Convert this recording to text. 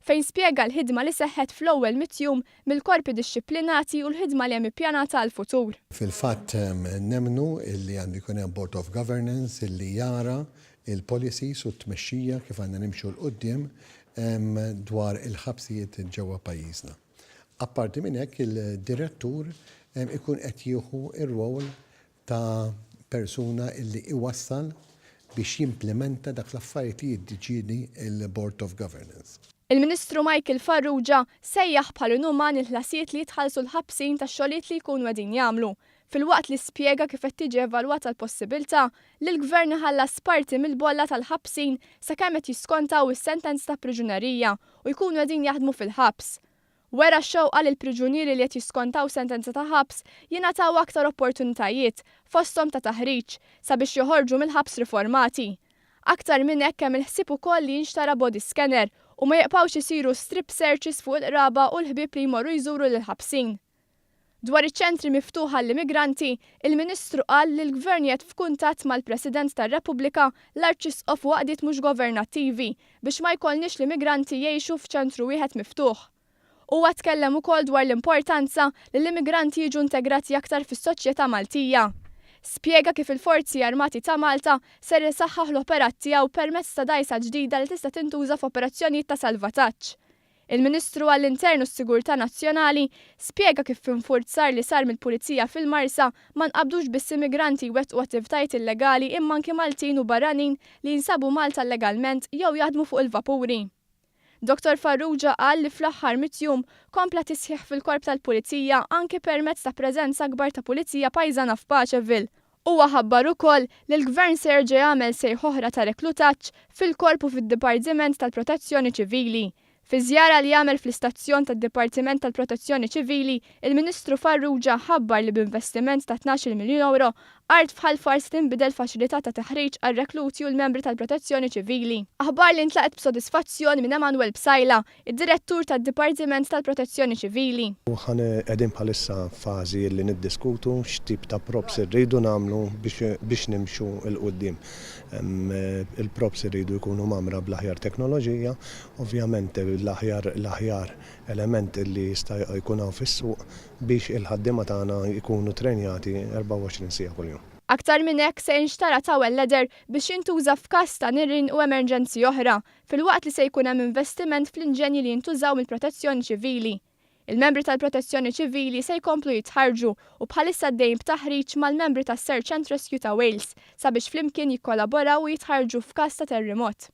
Fejn spjega l-ħidma li seħħet fl-ewwel 100 jum mill-korpi dixxiplinati u l-ħidma li hemm ippjanata għal-futur. Fil-fatt nemnu illi għandu jkun hemm Board of Governance illi jara il-policies u t-tmexxija kif għandna nimxu 'l quddiem dwar il-ħabsijiet ġewwa pajjiżna. Apparti minn hekk, il-direttur ikun qed jieħu ir-rwol ta' persuna illi iwassal biex jimplementa dak l-affarijiet li jiddeċiedi il-Board of Governance. Il-Ministru Michael Farrugia sejjaħ bħal inuman il-ħlasijiet li jitħallsu l-ħabsin ta' xogħlijiet li jkunu qegħdin jagħmlu, filwaqt li spjega kif qed tiġi evalwata l-possibilità li l-gvern iħallas parti mill-bolla tal-ħabsin sakemm qed jiskontaw is-sentenza ta' priġunerija u jkunu qegħdin jaħdmu fil-ħabs. Wera xewqa li l-priġunieri li qed jiskontaw sentenza ta' ħabs jingħataw aktar opportunitajiet, fosthom ta' taħriġ, sabiex joħorġu mill-ħabs riformati. Aktar minn hekk, hemm il-ħsieb ukoll li jinxtara body scanner u ma jibqgħux isiru strip searches fuq il-qraba u l-ħbieb li jmorru jżuru lill-ħabsin. Dwar iċ-ċentri miftuħa l-immigranti, il-Ministru qal li l-Gvern qiegħed f'kuntatt mal-President tar-Repubblika, l-Arċisqof u għaqdiet mhux governattivi biex ma jkollniex l-immigranti jgħixu f'ċentru wieħed miftuħ. Huwa tkellem ukoll dwar l-importanza li l-immigranti jiġu integrati aktar fis-soċjetà Maltija. Spjega kif il-Forzi Armati ta' Malta ser isaħħaħ l-operat tiegħu permezz ta' dgħajsa ġdida li tista' tintuża f'operazzjonijiet ta' salvataġġ. Il-Ministru għall-Intern u s-Sigurtà Nazzjonali spjega kif f'infurzar li sar mill-Pulizija fil-Marsa ma nqabdux biss immigranti jwettqu attivitajiet illegali imma anki Maltin u barranin li jinsabu Malta illegalment jew jaħdmu fuq il-vapuri. Dr. Farrugia qal li fl-aħħar 100 jum kompla tisħiħ fil-korp tal-Pulizija anki permezz ta' preżenza akbar ta' Pulizija pajżana f'Paceville. Huwa ħabbar ukoll li l-Gvern se jerġa' jagħmel sejħa oħra ta' reklutaġġ fil-korp u fid-Dipartiment tal-Protezzjoni Ċivili. Fi żjara li għamel fl-istazzjon tad-Dipartiment tal-Protezzjoni Ċivili, il-Ministru Farrugia ħabbar li b'investiment ta' 12 miljun euro, art f'Ħal Far se tinbidel faċilità ta' taħriġ għal rekluti u l-membri tal-Protezzjoni Ċivili. Aħbar li ntlaqet b'sodisfazzjon minn Emanuel Psaila, id-Direttur tad-Dipartiment tal-Protezzjoni Ċivili. Aħna qegħdin bħalissa fażi li niddiskutu x'tip ta' props irridu nagħmlu biex nimxu 'l quddiem. Il-props irridu jkunu mgħammra bl-aħjar teknoloġija, ovvjament l-aħjar element li jista' jkun hawn fis-suq biex il-ħaddiema tagħna jkunu trenjati 24 siegħa kuljum. Aktar minn hekk, se jinxtara tower ladder biex jintuża f'każ ta' nirien u emerġenzi oħra, filwaqt li se jkun hemm investiment fl-inġenji li jintużaw mill-Protezzjoni Ċivili. Il-membri tal-Protezzjoni Ċivili se jkomplu jitħarġu u bħalissa għaddejjin b'taħriġ mal-membri tas-Search and Rescue ta' Wales sabiex flimkien jikkollaboraw u jitħarġu f'każ ta' terremot.